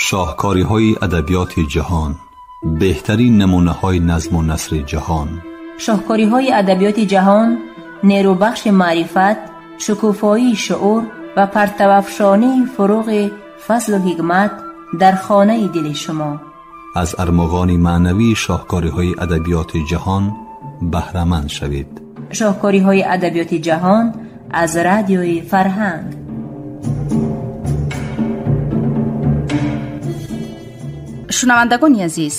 Шоҳкориҳои адабиёти ҷаҳон, беҳтарин намунаҳои назму насри ҷаҳон. Шоҳкориҳои адабиёти ҷаҳон нерӯбахши маърифат, шукуфоии шуур ва партавафшонии фуруғи фазлу ҳикмат дар хонаи дили шумо. Аз армуғони маънавии шоҳкориҳои адабиёти ҷаҳон баҳраманд шавед. Шоҳкориҳои адабиёти ҷаҳон аз радиои Фарҳанг. Шунавандагони азиз,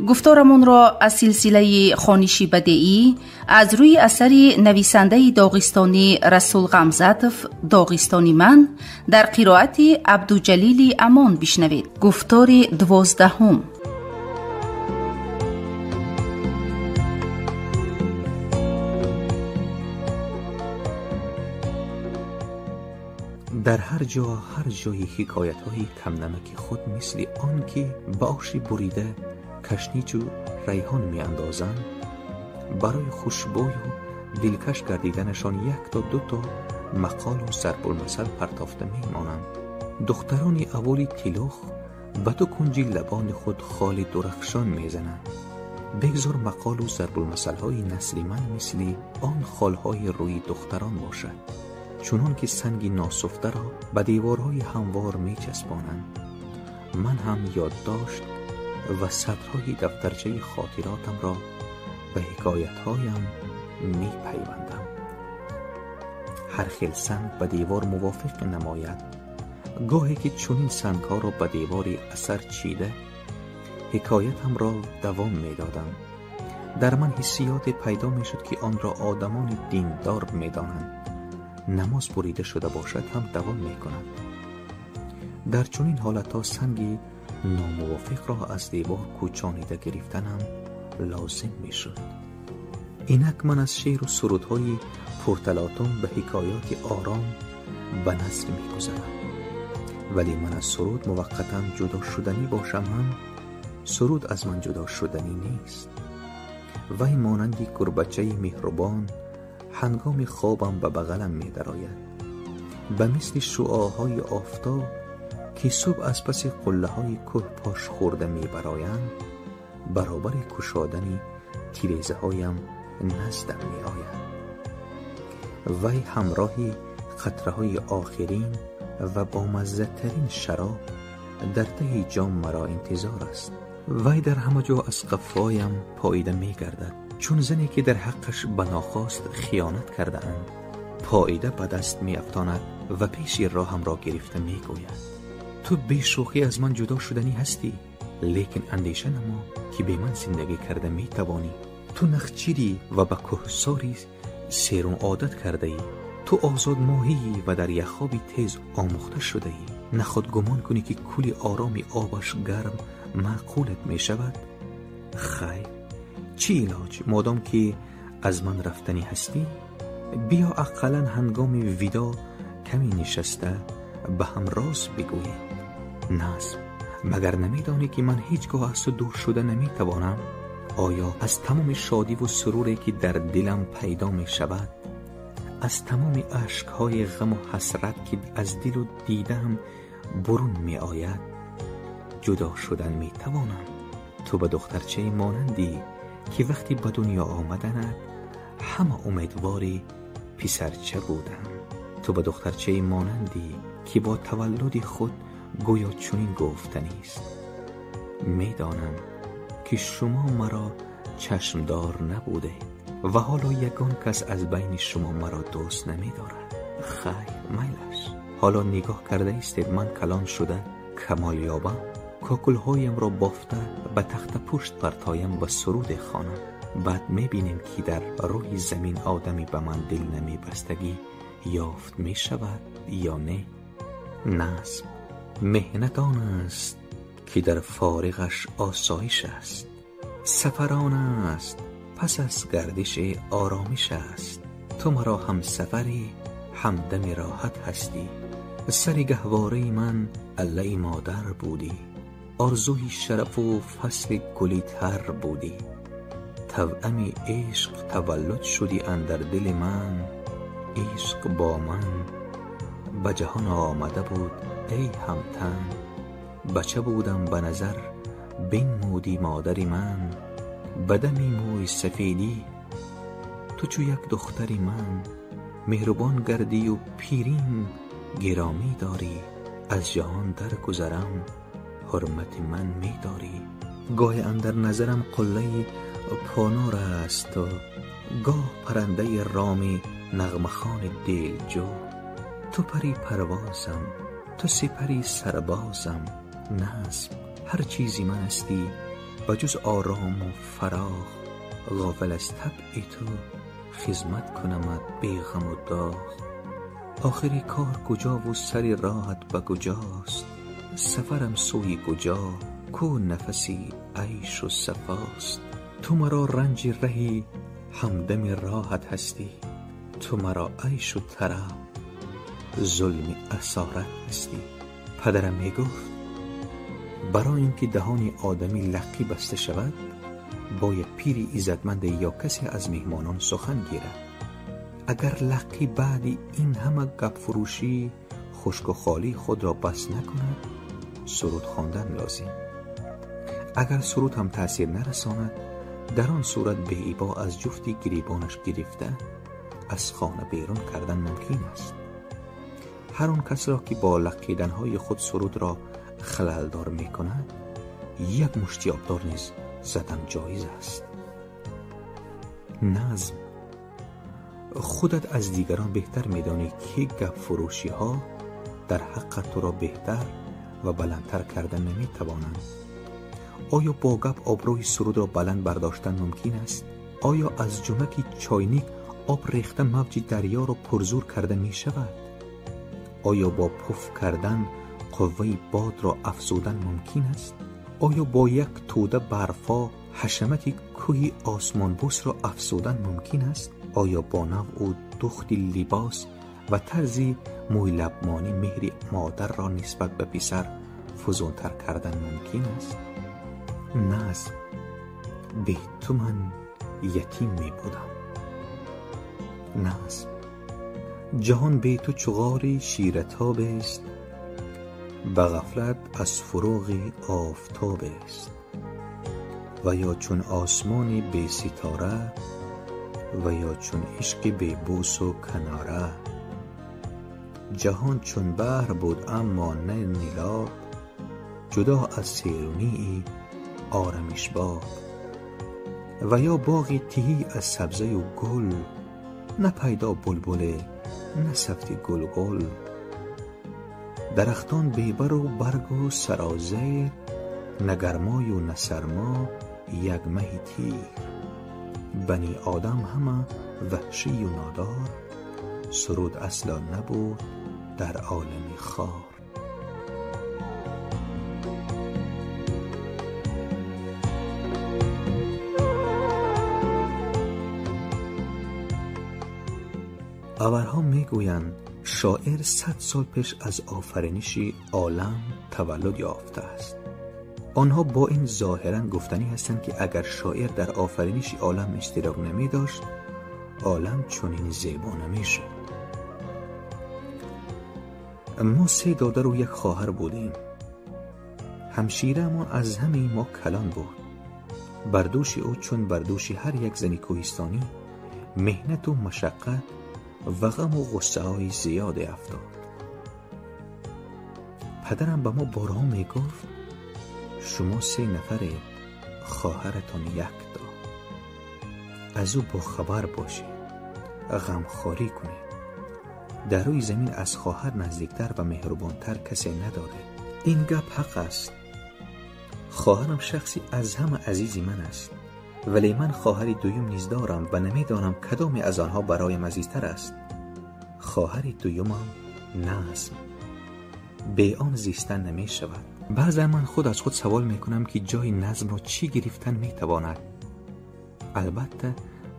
гуфторамонро аз силсилаи хониши бадеӣ аз рӯи асари нависандаи доғистонӣ Расул Ғамзатов «Доғистони ман» дар қироати Абдуҷалили Амон бишнавед. Гуфтори 12. Дар ҳар ҷо ҳар ҷои ҳикоятҳои камнамаки худ, мисли он ки ба оши бурида кашничу райҳон меандозанд, барои хушбӯю дилкаш гардиданашон як то дуто мақолу зарбулмасал партофта мемонанд. Духтарони аввали тилух ба ду кунҷи лабони худ холи дурахшон мезананд. Бегзор мақолу зарбулмасалҳои насри ман мисли он холҳои рӯи духтарон бошад, чунон ки санги носуфтаро ба деворҳои ҳамвор мечаспонанд. Ман ҳам ёддошт ва сатрҳои дафтарчаи хотиротамро ба ҳикоятҳоям мепайвандам. Ҳар хел санг ба девор мувофиқ намояд. Гоҳе ки чунин сангҳоро ба девори асар чида, ҳикоятамро давом медодам. Дар ман ҳиссиёте пайдо мешуд, ки онро одамони диндор медонанд. Намоз бурида шуда бошад ҳам давом мекунад. Дар чунин ҳолатҳо санги номувофиқро аз девор кӯчонида гирифтанам лозим мешуд. Инак ман аз шеъру сурудҳои пурталотум ба ҳикояти ором ба наср мегузарам. Вале ман аз суруд муваққатан ҷудо шуданӣ бошам ҳам, суруд аз ман ҷудо шуданӣ нест. Вай монанди гурбачаи меҳрубон ҳангоми хобам ба бағалам медарояд. Ба мисли шуоъҳои офтоб ки субҳ аз паси қуллаҳои кӯҳ пош хӯрда мебароянд, баробари кушодани тирезаҳоям наздам меояд. Вай ҳамроҳи қатраҳои охирин ва бомаззатарин шароб дар таҳи ҷом маро интизор аст. Вай дар ҳама ҷо аз қафоям поида мегардад, чун зане ки дар ҳаққаш ба нохост хиёнат кардаанд, поида ба даст меафтонад ва пеши роҳамро гирифта мегӯяд: ту бешӯхӣ аз ман ҷудо шуданӣ ҳастӣ, лекин андеша намо ки бе ман зиндагӣ карда метавонӣ. Ту нахчирӣ ва ба кӯҳсори серун одат кардаӣ. Ту озодмоҳӣ ва дар яхоби тез омӯхта шудаӣ. Наход гумон кунӣ ки кӯли ороми обаш гарм маъқулат мешавад? Хайр, чӣ илоҷ, модом ки аз ман рафтанӣ ҳастӣ, биё ақаллан ҳангоми видо каме нишаста ба ҳам роз бигӯем. Назм, магар намедонӣ ки ман ҳеҷ гоҳ аз ту дур шуда наметавонам? Оё аз тамоми шодиву суруре ки дар дилам пайдо мешавад, аз тамоми ашкҳои ғаму ҳасрат ки аз дилу дидаам бурун меояд, ҷудо шудан метавонам? Ту ба духтарчае монандӣ ки вақти ба дунё омаданат ҳама умедвори писарча буданд. Ту ба духтарчае монандӣ ки бо таваллуди худ гӯё чунин гуфтанист: медонам ки шумо маро чашмдор набудед ва ҳоло ягон кас аз байни шумо маро дӯст намедорад. Хайр, майлаш. Ҳоло нигоҳ карда истед, ман калон шуда камол ёбам, кокулҳоямро бофта ба тахтапушт партоям ва суруде хонам. Баъд мебинем ки дар рӯи замин одаме ба ман дил намебастагӣ ёфт мешавад ё не. Назм меҳнат он аст ки дар фориғаш осоиш аст, сафар он аст пас аз гардиши оромиш аст. Ту маро ҳамсафари ҳамдами роҳат ҳастӣ. Сари гаҳвораи ман аллаи модар будӣ, орзуи шарафу фасли гулитар будӣ. Тавъами ишқ таваллуд шудӣ андар дили ман, ишқ бо ман ба ҷаҳон омада буд эй ҳамтан. бача будам ба назар бинмудӣ модари ман, ба дами мӯи сафедӣ ту чу як духтари ман. Меҳрубон гардию пирин гиромӣ дорӣ, аз ҷаҳон даргузарам ҳурмати ман медорӣ. Гоҳе андар назарам қуллаи понор аст ту, гоҳ парандаи роми нағмахони дилҷӯ. Ту пари парвозам, ту сипари сарбозам. Назм ҳар чизи ман ҳастӣ ба ҷуз орому фароғ. Ғофил аз табъи ту хизмат кунамат беғаму доғ. Охири кор куҷову сари роҳат ба куҷост? Сафарам сӯи куҷо, ку нафаси айшу сафост? Ту маро ранҷи раҳи ҳамдами роҳат ҳастӣ, ту маро айшу тараб зулми асорат ҳастӣ. Падарам мегуфт барои ин ки даҳони одамӣ лаққӣ баста шавад, бояд пири иззатманде ё касе аз меҳмонон сухан гирад. Агар лаққӣ баъди ин ҳама гапфурӯшӣ хушку холии худро бас накунад, суруд хондан лозим. Агар суруд ҳам таъсир нарасонад, дар он сурат беибо аз ҷуфти гиребонаш гирифта аз хона берун кардан мумкин аст. Ҳар он касро ки бо лаққиданҳои худ сурудро халалдор мекунад, як мушти обдор низ задан ҷоиз аст. Назм худат аз дигарон беҳтар медонӣ, ки гапфурӯшиҳо дар ҳаққат туро беҳтар ва баландтар карда наметавонанд. Оё бо гап обрӯи сурудро баланд бардоштан мумкин аст? Оё аз ҷумаки чойник об рехта мавҷи дарёро пурзур карда мешавад? Оё бо пуф кардан қувваи бодро афзудан мумкин аст? Оё бо як тӯда барфо ҳашамати кӯҳи осмонбӯсро афзудан мумкин аст? Оё бо навъу духти либос ва тарзи мӯйлабмонӣ меҳри модарро нисбат ба писар фузунтар кардан мумкин аст? Назм бе ту ман ятим мебудам. Назм ҷаҳон бе ту чу ғори ширатоб аст, ба ғафлат аз фуруғи офтоб аст. Ва ё чун осмони беситора, ва ё чун ишқи бебӯсу канора. Ҷаҳон чун баҳр буд аммо на нилоб, ҷудо аз серунии орамишбоб. Ва ё боғи тиҳӣ аз сабзаю гул, на пайдо булбуле, на сафти гулгул. Дарахтон бебару баргу сарозер, на гармою на сармо, як маҳи тир. Бани одам ҳама ваҳшию нодор, суруд асло набуд дар олами хор. Аварҳо мегӯянд шоир 100 сол пеш аз офариниши олам таваллуд ёфтааст. Онҳо бо ин зоҳиран гуфтанӣ ҳастанд, ки агар шоир дар офариниши олам иштирок намедошт, олам чунин зебо намешуд. Мо 3 додару як хоҳар будем. Ҳамшираамон аз ҳамаи мо калон буд. Бар дӯши ӯ чун бар дӯши ҳар як зани кӯҳистонӣ меҳнату машаққат ва ғаму ғуссаҳои зиёде афтод. Падарам ба мо борҳо мегуфт: шумо 3 нафаред, хоҳаратон якто. Аз ӯ бохабар бошед, ғамхорӣ кунед. Дар рӯи замин аз хоҳар наздиктар ва меҳрубонтар касе надоред. Ин гап ҳақ аст. Хоҳарам шахси аз ҳама азизи ман аст, вале ман хоҳари дуюм низ дорам ва намедонам кадоме аз онҳо бароям азизтар аст. Хоҳари дуюмам Назм. Бе он зистан намешавад. Баъзан ман худ аз худ савол мекунам, ки ҷои назмро чӣ гирифтан метавонад. Албатта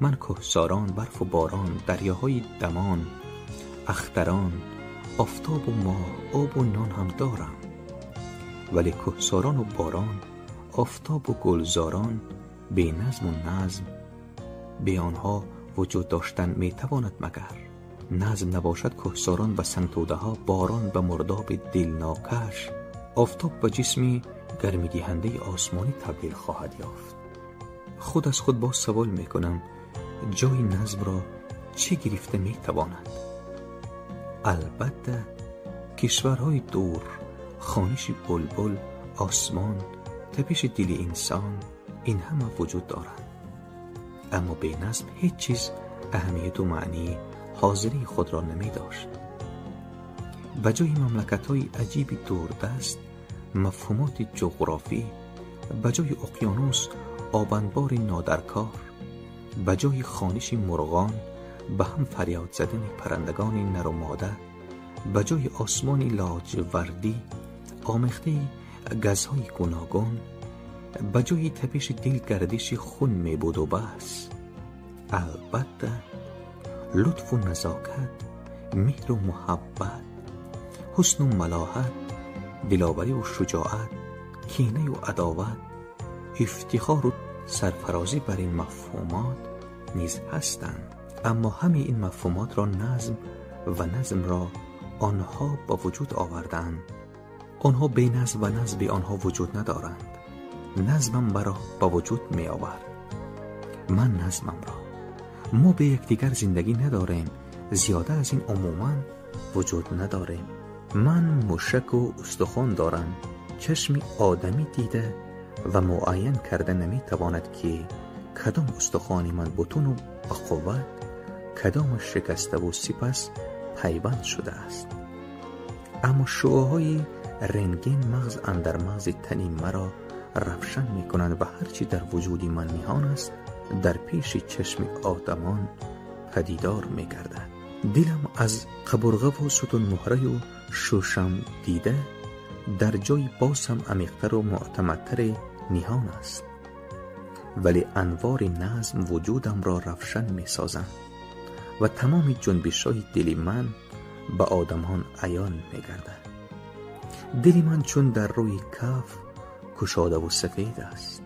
ман кӯҳсорон, барфу борон, дарёҳои дамон, ахтарон, офтобу моҳ, обу нон ҳам дорам, вале кӯҳсорону борон, офтобу гулзорон бе назму назм, бе онҳо вуҷуд доштан метавонад магар? Назм набошад, кӯҳсорон ба сангтӯдаҳо, борон ба мурдоби дилнокаш, Офтоб ба ҷисми гармидиҳандаи осмонӣ табдил хоҳад ёфт. Худ аз худ боз савол мекунам, ҷои назмро чӣ гирифта метавонад? Албатта, кишварҳои дур, хониши булбул, осмон, тапиши дили инсон, ин ҳама вуҷуд доранд. Аммо бе назм ҳеҷ чиз аҳамияту маънии ҳозирии худро намедошт. Ба ҷои мамлакатҳои аҷиби дурдаст, мафҳумоти ҷуғрофӣ, ба ҷои уқёнус обанбори нодаркор, ба ҷои хониши мурғон ба ҳам фарёд задани паррандагони нару мода, ба ҷои осмони лоҷвардӣ омехтаи газҳои гуногун, ба ҷои тапиши дил гардиши хун мебуду бас. Албатта, лутфу назокат, меҳру муҳаббат, ҳусну малоҳат, диловариву шуҷоат, кинаю адоват, ифтихору сарфарозӣ бар ин мафҳумот низ ҳастанд. Аммо ҳамаи ин мафҳумотро назм ва назмро онҳо ба вуҷуд оварданд. Онҳо беназм ва назм бе онҳо вуҷуд надоранд. Назмам маро ба вуҷуд меовард, ман назмамро. Мо бе якдигар зиндагӣ надорем, зиёда аз ин умуман вуҷуд надорем. Ман мушаку устухон дорам, чашми одамӣ дида ва муайян карда наметавонад ки кадом устухони ман бутуну ба қувват, кадомаш шикаставу сипас пайванд шудааст. Аммо шуъоҳои рентген мағз андар мағзи тани маро равшан мекунанд ва ҳар чӣ дар вуҷуди ман ниҳон аст дар пеши чашми одамон падидор мегардад. Дилам аз қабурғаву сутунмуҳраю шӯшам дида дар ҷои боз ҳам амиқтару муътамадтаре ниҳон аст, вале анвори назм вуҷудамро равшан месозанд ва тамоми ҷунбишҳои дили ман ба одамон аён мегардад. Дили ман чун дар рӯи каф кушодаву сафед аст.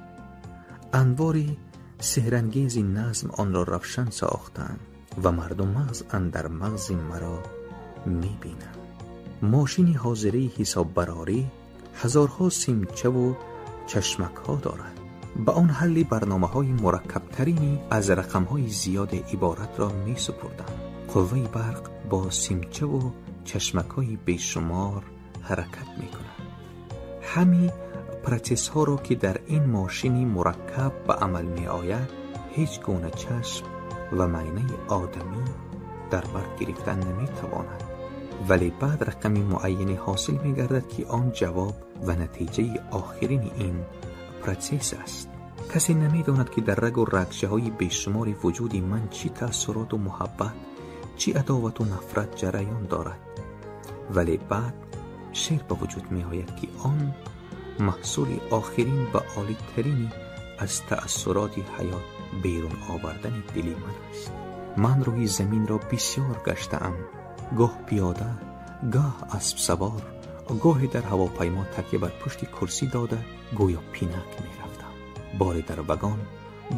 Анвори сеҳрангези назм онро равшан сохтанд ва мардум мағз андар мағзи маро мебинанд. Мошини ҳозираи ҳисоббарорӣ ҳазорҳо симчаву чашмакҳо дорад. Ба он ҳалли барномаҳои мураккабтарини аз рақамҳои зиёде иборатро месупурданд. Қувваи барқ бо симчаву чашмакҳои бешумор ҳаракат мекунад. Ҳами протсессҳоро ки дар ин мошини мураккаб ба амал меояд, ҳеҷ гуна чашм ва майнаи одамӣ дар бар гирифта наметавонад. Вале баъд рақами муайяне ҳосил мегардад ки он ҷавоб ва натиҷаи охирини ин протсесс аст. Касе намедонад ки дар рагу рагчаҳои бешумори вуҷуди ман чӣ таассуроту муҳаббат, чӣ адовату нафрат ҷараён дорад. Вале баъд шеър ба вуҷуд меояд ки он маҳсули охирин ва олитарини аз таассуроти ҳаёт берун овардани дили ман аст. Ман рӯи заминро бисёр гаштаам, гоҳ пиёда, гаҳ аспсавор, гоҳе дар ҳавопаймо такя бар пушти курсӣ дода гӯё пинак мерафтам, боре дар вагон,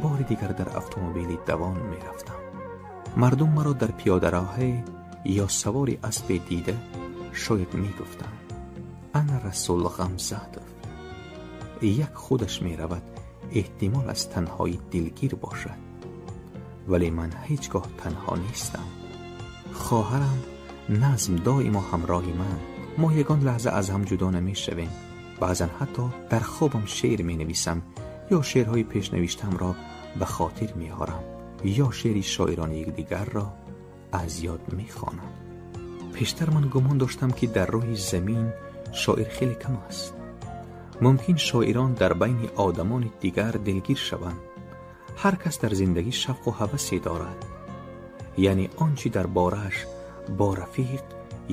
бори дигар дар автомобили давон мерафтам. Мардум маро дар пиёдароҳе ё савори аспе дида шояд мегуфтанд: ана Расул Ғамзатов. Як худаш меравад, эҳтимол аз танҳоӣ дилгир бошад, вале ман ҳеҷ гоҳ танҳо нестам. Хоҳарам назм доимо ҳамроҳи ман. Мо ягон лаҳза аз ҳам ҷудо намешавем. Баъзан ҳатто дар хобам шеър менависам ё шеърҳои пешнавиштаамро ба хотир меорам ё шеъри шоирони якдигарро аз ёд мехонам. Пештар ман гумон доштам ки дар рӯи замин шоир хеле кам аст. Мумкин шоирон дар байни одамони дигар дилгир шаванд. Ҳар кас дар зиндагӣ шавқу ҳавасе дорад, яъне он чӣ дар борааш бо рафиқ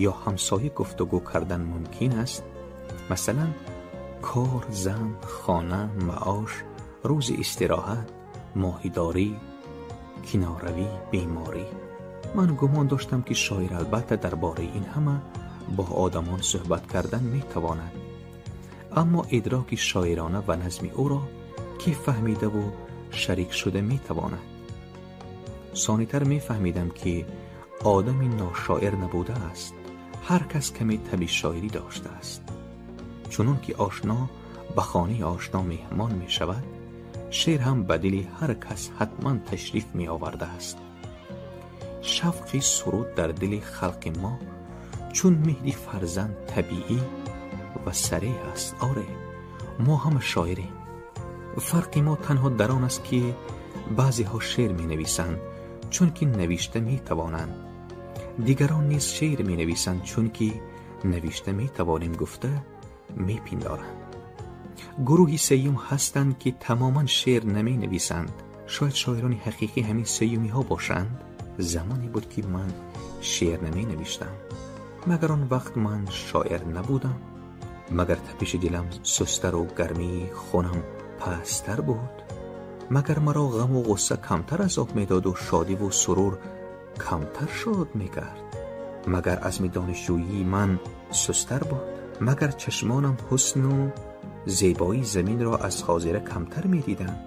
ё ҳамсоя гуфтугӯ кардан мумкин аст, масалан кор, зан, хона, маош, рӯзи истироҳат, моҳидорӣ, киноравӣ, беморӣ. Ман гумон доштам ки шоир албатта дар бораи ин ҳама бо одамон суҳбат кардан метавонад, аммо идроки шоирона ва назми ӯро ки фаҳмидаву шарик шуда метавонад. Сонитар мефаҳмидам ки одами ношоир набудааст. Ҳар кас каме таби шоирӣ доштааст. Чунон ки ошно ба хонаи ошно меҳмон мешавад, шеър ҳам ба дили ҳар кас ҳатман ташриф меовардааст. Шавқи суруд дар дили халқи мо чун меҳри фарзанд табиӣ ва сареҳ аст. Оре, мо ҳама шоирем. Фарқи мо танҳо дар он аст, ки баъзеҳо шеър менависанд, чунки навишта метавонанд. Дигарон низ шеър менависанд, чунки навишта метавонем гуфта мепиндоранд. Гурӯҳи сеюм ҳастанд, ки тамоман шеър наменависанд. Шояд шоирони ҳақиқӣ ҳамин сеюмиҳо бошанд. Замоне буд, ки ман шеър наменавиштам. Магар он вақт ман шоир набудам? Магар тапиши дилам сустару гармии хунам пасттар буд? Магар маро ғаму ғусса камтар азоб медоду шодиву сурур камтар шод мекард? Магар азми донишҷӯии ман сустар буд? Магар чашмонам ҳусну зебоии заминро аз ҳозира камтар медиданд?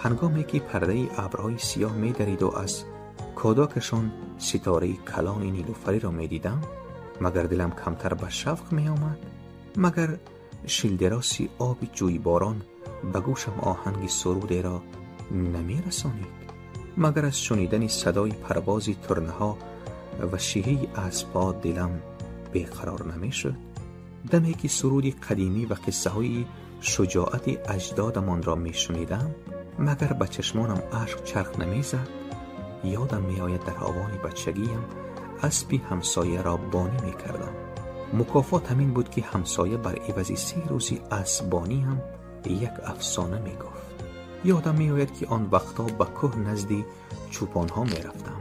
Ҳангоме ки пардаи абрҳои сиёҳ медариду аз кодакашон ситораи калони нилуфариро медидам, магар дилам камтар ба шавқ меомад? Магар шилдероси оби ҷӯйборон ба гӯшам оҳанги сурудеро намерасонид? Магар аз шунидани садои парвози турнаҳо ва шиҳии аспҳо дилам беқарор намешуд? Даме ки суруди қадимӣ ва қиссаҳои шуҷоати аҷдодамонро мешунидам, магар ба чашмонам ашк чарх намезад? Ёдам меояд, дар овони бачагиям аспи ҳамсояро бонӣ мекардам. Мукофот ҳамин буд, ки ҳамсоя бар ивази 3 рӯзи аспбониам як афсона мегуфт. Ёдам меояд, ки он вақтҳо ба кӯҳ назди чӯпонҳо мерафтам.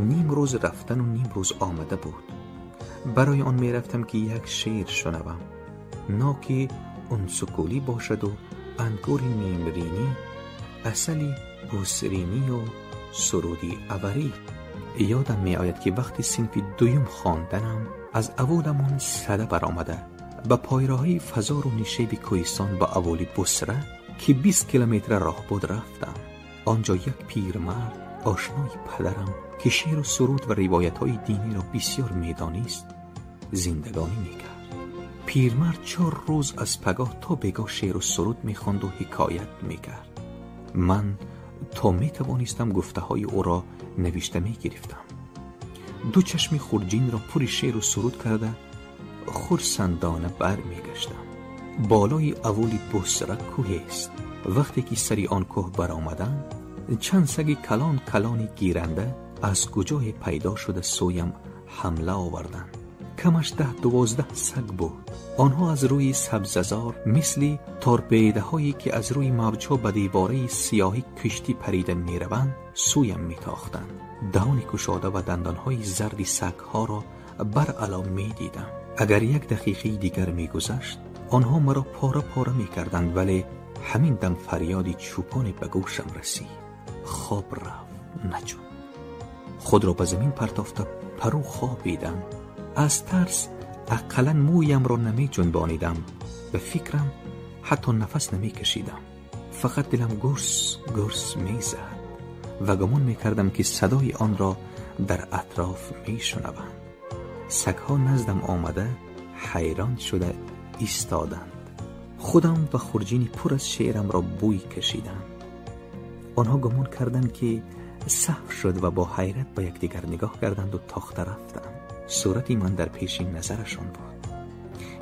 Ним рӯз рафтану ним рӯз омада буд. Барои он мерафтам, ки як шеър шунавам, ноки унсукулӣ бошаду ангури нимринӣ, асали бусринию суруди аварӣ. Ёдам меояд, ки вақти синфи дуюм хонданам аз аволамон сада баромада ба пойроҳаи фазору нишеби кӯҳистон ба аволи Бусра, ки 20 километра роҳ буд, рафтам. Он ҷо як пирмард, ошнои падарам, ки шеъру суруд ва ривоятҳои диниро бисёр медонист, зиндагонӣ мекард. Пирмард 4 рӯз аз пагоҳ то бегоҳ шеъру суруд мехонду ҳикоят мекард. Ман то метавонистам гуфтаҳои ӯро навишта мегирифтам. Ду чашми хурҷинро пури шеъру суруд карда хурсандона бармегаштам. Болои аволи Бусра кӯҳест. Вақте ки сари он кӯҳ баромадам, чанд саги калон калони гиранда аз куҷое пайдо шуда сӯям ҳамла оварданд. Камаш 10-12 саг буд. Онҳо аз рӯи сабзазор мисли торпедаҳое, ки аз рӯи мавҷҳо ба девораи сиёҳи киштӣ парида мераванд, сӯям метохтанд. Даҳони кушода ва дандонҳои зарди сагҳоро баръало медидам. Агар як дақиқаи дигар мегузашт, онҳо маро пора пора мекарданд, вале ҳамин дам фарёди чӯпоне ба гӯшам расид. Хоб рафт, наҷун. Худро ба замин партофта пару хобидам. Аз тарс ақаллан мӯямро намеҷунбонидам. Ба фикрам ҳатто нафас намекашидам. Фақат дилам гурс гурс мезад ва гумон мекардам, ки садои онро дар атроф мешунаванд. Сагҳо наздам омада ҳайрон шуда истоданд. Худам ва хурҷини пур аз шеърамро бӯй кашидам. Онҳо гумон карданд, ки саҳв шуд ва бо ҳайрат ба якдигар нигоҳ карданду тохта рафтанд. Сурати ман дар пеши назарашон буд.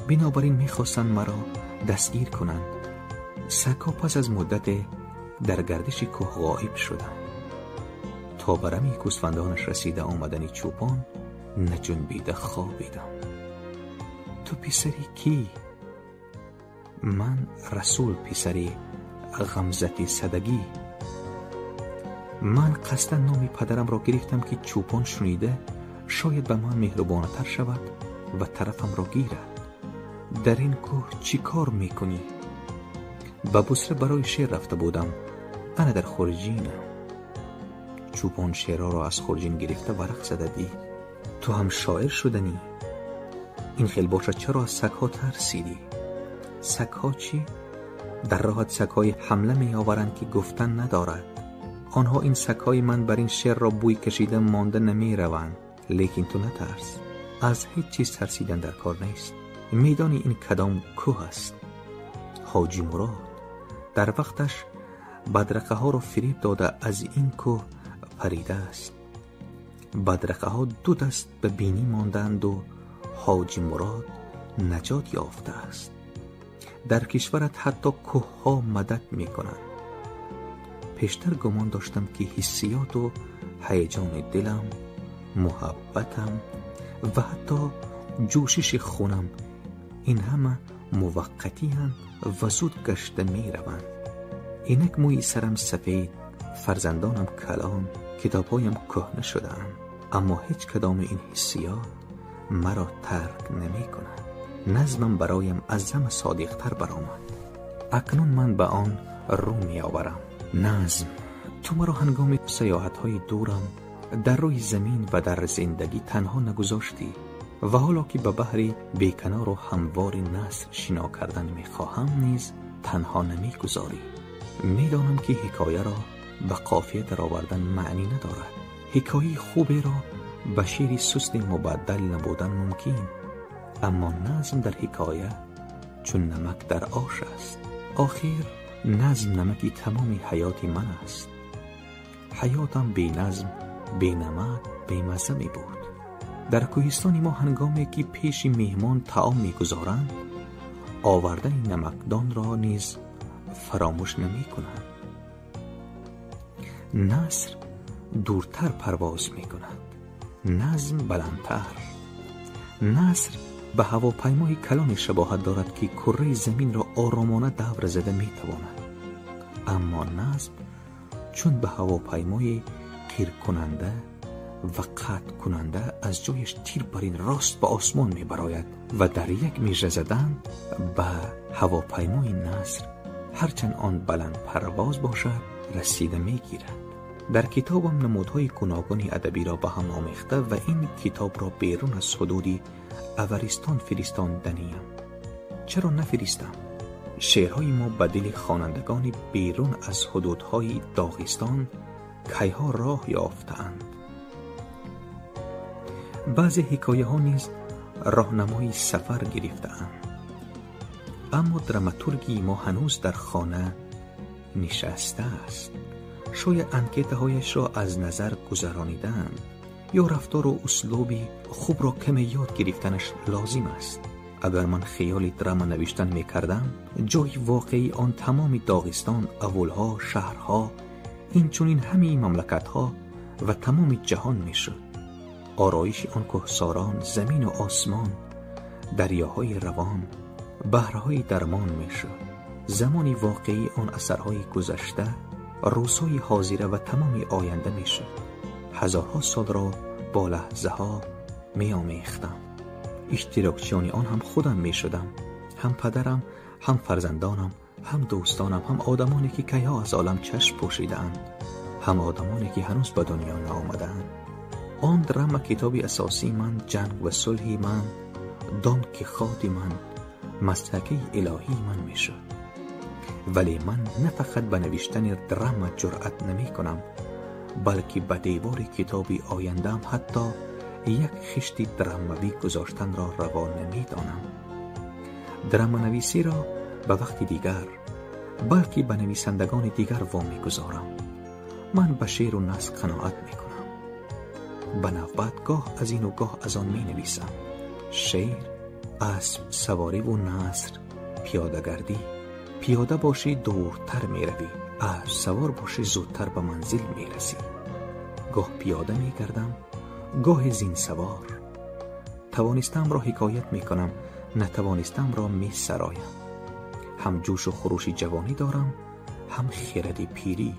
Бинобар ин мехостанд маро дастгир кунанд. Сагҳо пас аз муддате дар гардиши кӯҳ ғоиб шуданд. То ба рами гӯсфандонаш расида омадани чӯпон наҷунбида хобидам. Ту писари кӣ? Ман Расул, писари Ғамзати Садагӣ. Ман қасдан номи падарамро гирифтам, ки чӯпон шунида шояд ба ман меҳрубонатар шавад ва тарафамро гирад. Дар ин кӯҳ чӣ кор мекунӣ? Ба Бусра барои шеър рафта будам. Ана дар хурҷинам. Чӯпон шеърҳоро аз хурҷин гирифта варақ зада дид. Ту ҳам шоир шуданӣ? Ин хел бошад, чаро аз сагҳо тарсидӣ? Сагҳо чӣ? Дар роҳат сагҳои ҳамла меоваранд, ки гуфтан надорад. Онҳо ин сагҳои ман бар ин шеърро бӯй кашида монда намераванд. Лекин ту натарс. Аз ҳеҷ чиз тарсидан дар кор нест. Медонӣ ин кадом кӯҳ аст? Ҳоҷӣ Мурод дар вақташ бадрақаҳоро фиреб дода аз ин кӯҳ парида аст. Бадрақаҳо ду даст ба бинӣ мондаанду Ҳоҷӣ Мурод наҷот ёфтааст. Дар кишварат ҳатто кӯҳҳо мадад мекунанд. Пештар гумон доштам, ки ҳиссиёту ҳаяҷони дилам, муҳаббатам ва ҳатто ҷӯшиши хунам ин ҳама муваққатиянд ва зуд гашта мераванд. Инак мӯи сарам сафед, фарзандонам калон, китобҳоям кӯҳна шудаанд, аммо ҳеҷ кадоми ин ҳиссиёт маро тарк намекунад. Назмам бароям аз ҳама содиқтар баромад. Акнун ман ба он рӯ меоварам. Назм, ту маро ҳангоми саёҳатҳои дурам дар рӯи замин ва дар зиндагӣ танҳо нагузоштӣ ва ҳоло ки ба баҳри беканору ҳамвори наср шино кардан мехоҳам, низ танҳо намегузорӣ. Медонам, ки ҳикояро ба қофия даровардан маънӣ надорад. Ҳикояи хуберо ба шеъри сусти мубаддал набудан мумкин, аммо назм дар ҳикоя чун намак дар ош аст. Охир назм намаки тамоми ҳаёти ман аст. Ҳаётам беназм, бенамак, бемазза мебуд. Дар кӯҳистони мо ҳангоме ки пеши меҳмон таом мегузоранд, овардани намакдонро низ фаромӯш намекунанд. Наср дуртар парвоз мекунад, назм баландтар. Наср ба ҳавопаймои калоне шабоҳат дорад, ки курраи заминро оромона давр зада метавонад, аммо назм чун ба ҳавопаймои қиркунанда ва қатъкунанда аз ҷояш тир барин рост ба осмон мебарояд ва дар як мижа задан ба ҳавопаймои наср, ҳарчанд он баланд парвоз бошад, расида мегирад. Дар китобам намудҳои гуногуни адабиро ба ҳам омехта ва ин китобро берун аз ҳудуди Аваристон фиристоданиям. Чаро нафиристам? Шеърҳои мо ба дили хонандагони берун аз ҳудудҳои Доғистон кайҳо роҳ ёфтаанд. Баъзе ҳикояҳо низ роҳнамои сафар гирифтаанд, аммо драматургии мо ҳанӯз дар хона нишастааст. Шояд анкетаҳояшро аз назар гузаронидаанд ё рафтору услуби хубро каме ёд гирифтанаш лозим аст. Агар ман хиёли драма навиштан мекардам, ҷои воқеии он тамоми Доғистон, авулҳо, шаҳрҳо, инчунин ҳамаи мамлакатҳо ва тамоми ҷаҳон мешуд. Ороиши он кӯҳсорон, замину осмон, дарёҳои равон, баҳрҳои дармон мешуд. Замони воқеии он асарҳои гузашта, рӯзҳои ҳозира ва тамоми оянда мешуд. Ҳазорҳо солро бо лаҳзаҳо меомехтам. Иштирокчиёни он ҳам худам мешудам, ҳам падарам, ҳам фарзандонам, ҳам дӯстонам, ҳам одамоне ки кайҳо аз олам чашм пӯшидаанд, ҳам одамоне ки ҳанӯз ба дунё наомадаанд. Он драма китоби асосии ман, ҷанг ва сулҳи ман, Дон Кихоти ман, мазҳакаи илоҳии ман мешуд. Вале ман на фақат ба навиштани драма ҷуръат намекунам, балки ба девори китоби ояндаам ҳатто як хишти драмавӣ гузоштанро раво намедонам. Драманависиро ба вақти дигар, балки ба нависандагони дигар вомегузорам. Ман ба шеъру наср қаноат мекунам. Ба навбат гоҳ аз ину гоҳ аз он менависам. Шеър, асп савориву наср, пиёдагардӣ. Пиёда бошӣ дуртар меравӣ, асп савор бошӣ зудтар ба манзил мерасӣ. Гоҳ пиёда мегардам, гоҳе зинсавор. Тавонистаамро ҳикоят мекунам, натавонистаамро месароям. Ҳам ҷӯшу хурӯши ҷавонӣ дорам, ҳам хиради пирӣ.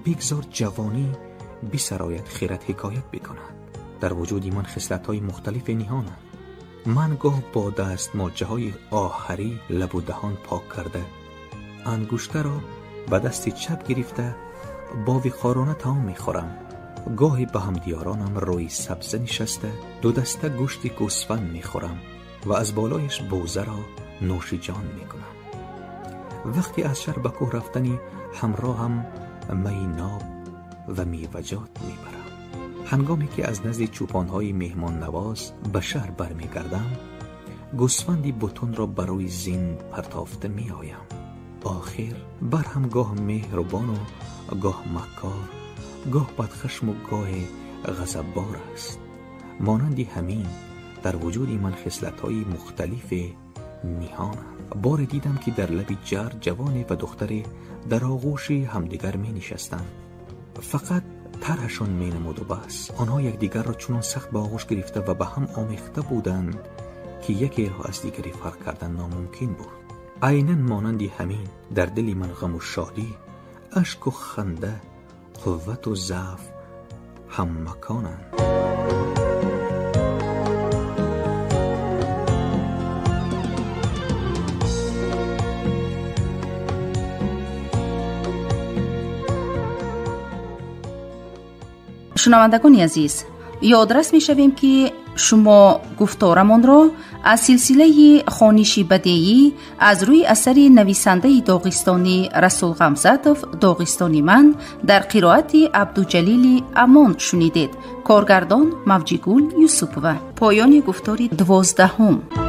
Бигзор ҷавонӣ бисарояд, хирад ҳикоят бикунад. Дар вуҷуди ман хислатҳои мухталифе ниҳонанд. Ман гоҳ бо дастмолчаҳои оҳарӣ лабу даҳон пок карда, ангуштаро ба дасти чап гирифта бо виқорона таом мехӯрам. Гоҳе ба ҳамдиёронам рӯи сабза нишаста дудаста гӯшти гӯсфанд мехӯрам ва аз болояш бӯзаро нӯши ҷон мекунам. Вақте аз шаҳр ба кӯҳ рафтанӣ ҳамроҳам майи ноб ва меваҷот мебарам. Ҳангоме ки аз назди чӯпонҳои меҳмоннавоз ба шаҳр бармегардам, گوسفندی بتون را بر روی زین پرتافته می آیم. آخر بر هم گاه مهربان و گاه مکار، گاه بدخشم و گاه غضببار است. مانند همین در وجود من خصلت‌های مختلف نیهانند. بار دیدم که در لب جر جوانی و دختری در آغوش همدیگر می نشستند. فقط طرحشان می نمود و بس. آنها یکدیگر را چنان سخت به آغوش گرفته و به هم آمیخته بودند که یکی را از دیگری فرق کردن ناممکن بود. عینا مانند همین در دل من غم و شادی، اشک و خنده، قوت و ضعف هم مکانند. Шунавандагони азиз, ёдрас мешавем, ки шумо гуфторамонро аз силсилаи хониши бадеӣ аз рӯи асари нависандаи доғистонӣ Расул Ғамзатов «Доғистони ман» дар қироати Абдуҷалили Амон шунидед. Коргардон Мавҷигул Юсупова. Поёни гуфтори 12-ум.